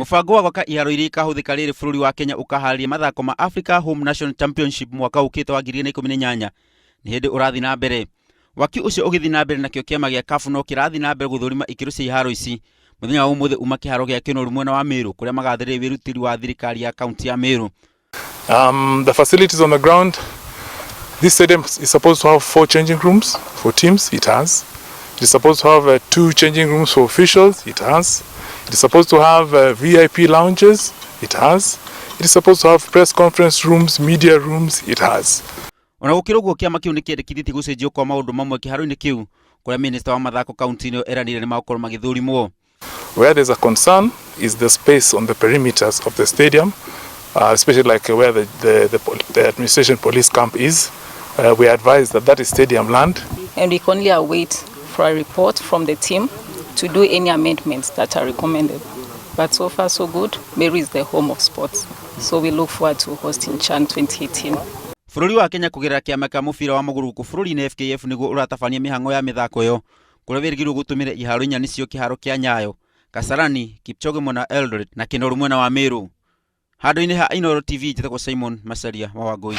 Mũbango wa gwaka iharo iria ikahũthĩka rĩrĩ bũrũri wa Kenya ũkaharĩria mathako ma Africa Home Nation Championship mwaka ũkĩte wa 2018 nĩ hĩndĩ ũrathiĩ na mbere. Waki ũcio ũgĩthiĩ na mbere nakĩo kĩama gĩa CAF no kĩrathiĩ na mbere gũthũrima ikĩro cia iharo ici. Mũthenya wa ũmũthĩ uma kĩharo gĩa Kĩnoru mwena wa Meru kũrĩa magathĩrĩria wĩrutĩri wa thirikari ya kaunti ya Meru. The facilities on the ground, this stadium is supposed to have 4 changing rooms for teams, it has. It is supposed to have 2 changing rooms for officials, it has. It is supposed to have VIP lounges, it has. It is supposed to have press conference rooms, media rooms, it has. Ona gũkĩrĩ ũguo kĩama kĩu nĩ kĩendekithĩtie gũcenjio kwa maũndũ mamwe kĩharo-inĩ kĩu kũrĩa minista wa mathako kaunti-inĩ ĩyo eranĩire nĩ magũkorwo magĩthũrimwo. Where there's a concern is the space on the perimeters of the stadium, especially like where the administration police camp is. We advise that that is stadium land. And we can only await for a report from the team to do any amendments that are recommended. But so far so good. Meru is the home of sports. So we look forward to hosting CHAN 2018. Bũrũri wa Kenya kũgerera kĩama kĩa mũbira wa magũrũ gũkũ bũrũri-inĩ FKF nĩguo ũratabania mĩhang'o ya mĩthako ĩyo kũrĩa wĩrĩgĩrĩirwo gũtũmĩra iharo inya nĩcio kĩharo kĩa Nyayo, Kasarani, Kipchoge mwena wa Eldoret na Kinoru mwena wa Meru. Handũ-inĩ ha Inooro TV njĩtagwo Simon Macharia wa Wangũi.